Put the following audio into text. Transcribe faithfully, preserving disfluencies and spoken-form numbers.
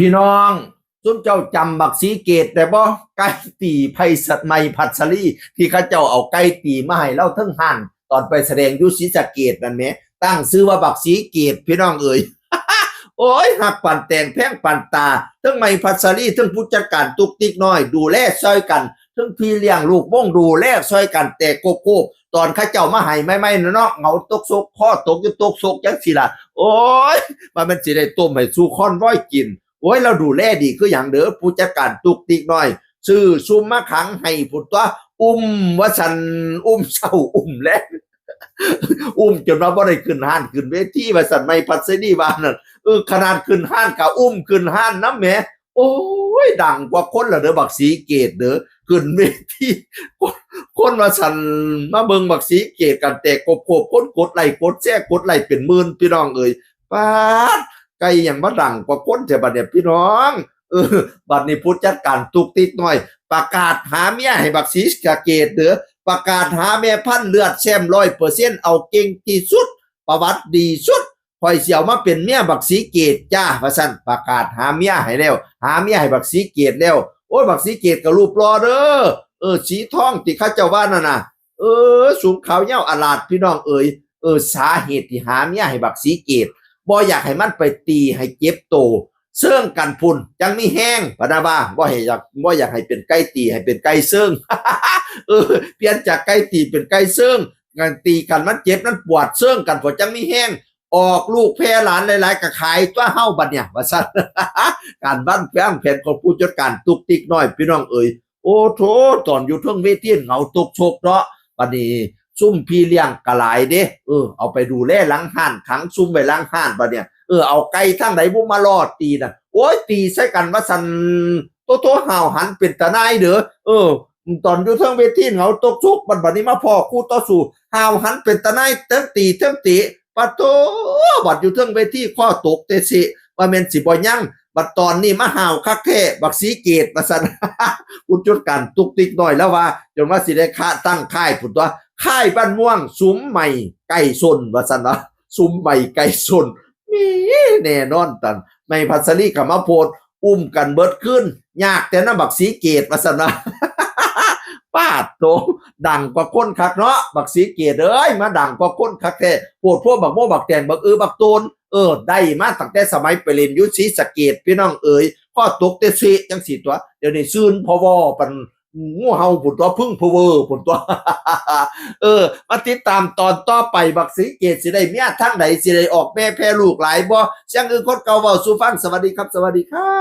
พี่น้อง ซุมเจ้าจำบักศรีเกตได้บ่ ไก่ตี๋ไพศาล ไมพัสลี ที่เขาเจ้าเอาไก่ตี๋มาให้ลาวเทิงฮ้าน ตอนไปแสดงอยู่ศรีสะเกษนั่นแหม ตั้งชื่อว่าบักศรีเกต พี่น้องเอ๋ย โอ้ย ฮักปานแตงแพงปานตา เทิงไมพัสลี เทิงผู้จัดการตุ๊กติ๊กน้อย ดูแลซ่อยกัน เทิงพี่เลี้ยงลูกวงดูแลซ่อยกัน แต่โกโก้ ตอนเขาเจ้ามาให้ใหม่ๆเนาะ เหงาตกซก คอตกอยู่ตกซกจังซี่ล่ะ โอ้ย ว่ามันสิได้ต้มให้สู่คอนวอยกิน โอ้ย ลาวดูแลดีคือหยังเด้อ ผู้จัดการตุ๊กติ๊กน้อย ซื้อซุมมาขังให้พุ้นตั๊ว อุ้มว่าซั่น อุ้มเช้า อุ้มแลง อุ้มจนว่าบ่ได้ขึ้นฮ้านขึ้นเวที ว่าซั่น ไมพัสลีว่านั่น เออ ขนาดขึ้นฮ้านก็อุ้มขึ้นฮ้านนำแหม โอ้ย ดังกว่าคนละเด้อ บักศรีเกตเด้อ ขึ้นเวที คน คนว่าซั่น มาเบิ่งบักศรีเกตกันแตกโคบๆ คนกดไลค์กดแชร์กดไลค์เป็นหมื่น พี่น้องเอ๋ย ป๊าด ไก่หยังมาดังกว่าคนแท้บัดเนี่ยพี่น้อง เออ บัดนี้ผู้จัดการตุ๊กติ๊กน้อย ประกาศหาเมียให้บักศรีสะเกษเด้อ ประกาศหาแม่พันธุ์เลือดแชมป์ร้อยเปอร์เซ็นต์ เอาเก่งที่สุด ประวัติดีสุด ข่อยสิเอามาเป็นเมียบักศรีเกษจ้า ว่าซั่น ประกาศหาเมียให้แล้ว หาเมียให้บักศรีเกษแล้ว โอ้ย บักศรีเกษก็รูปหล่อเด้อ เออ สีทองที่เขาเจ้าว่านั่นน่ะ เออ สูงขาวยาวอลาด พี่น้องเอ๋ย เออ สาเหตุที่หาเมียให้บักศรีเกษ บ่อยากให้มันไปตีให้เจ็บโต เซิงกันพุ้น จั่งมีแฮง พะนะว่า บ่ให้อยาก บ่อยากให้เป็นไก่ตี ให้เป็นไก่เซิง เออ เปลี่ยนจากไก่ตีเป็นไก่เซิง กันตีกันมันเจ็บมันปวด เซิงกันพุ้นจั่งมีแฮง ออกลูกแพร่หลานหลายๆ ก็ขายตั๊วเฮาบัดเนี่ย ว่าซั่น การวางแผนของผู้จัดการตุ๊กติ๊กน้อย พี่น้องเอ๋ย โอ้โถ ตอนอยู่เทิงเวทีเหงาตกซกเนาะ บัดนี้ซุมพี่เลี้ยงก็หลายเด้ เออ เอาไปดูแลหลังฮ้าน ขังซุมไว้หลังฮ้าน บัดเนี่ย เออ เอาไก่ทางใดบุมารอตีน่ะ โอ้ย ตีใส่กันว่าซั่น โตโต ห้าวหันเป็นตาหน่ายเด้อ เออ ตอนอยู่เทิงเวทีเหงาตกซก บัด บัดนี้มาพ้อคู่ต่อสู้ ห้าวหันเป็นตาหน่าย เทิงตีเทิงเตะ ปะโถ บัดอยู่เทิงเวทีคอตกเตะเซะ ว่าแม่นสิบ่ยัง บัดตอนนี้มาห้าวคักแท้ บักศรีเกษ ว่าซั่น ผู้จัดการตุ๊กติ๊กน้อยลาวว่า จนว่าสิได้ค่าตั้งค่ายพุ้นตั๊ว ค่ายบ้านม่วง สุมใหม่ไก่ชน ว่าซั่นวะ สุมใหม่ไก่ชน มีแน่นอนตัน ไมพัสลีก็มาโพสต์ อุ้มกันเบิดคืน ยากแต่นำบักศรีเกษ ว่าซั่นวะ ป๊าดโถ ดังกว่าคนคักเนาะ บักศรีเกษเอ้ย มาดังกว่าคนคักแท้ โพดโพบักโมบักแตงบักอือบักโตน เออ ได้มาตั้งแต่สมัยไปเล่นอยู่ศรีสะเกษ พี่น้องเอ๋ย คอตกเตะเซะจั่งซี่ตั๊ว เดี๋ยวนี้ซื่นพอวอปานงูเห่าพุ้นตั๊ว ผึ้งเพอเวอร์พุ้นตั๊ว เออ มาติดตามตอนต่อไป บักศรีเกษสิได้เมียทางใด สิได้ออกแม่แพร่ลูกหลายบ่ เสียงอื่นคนเก่าเว้าสู่ฟัง สวัสดีครับ สวัสดีครับ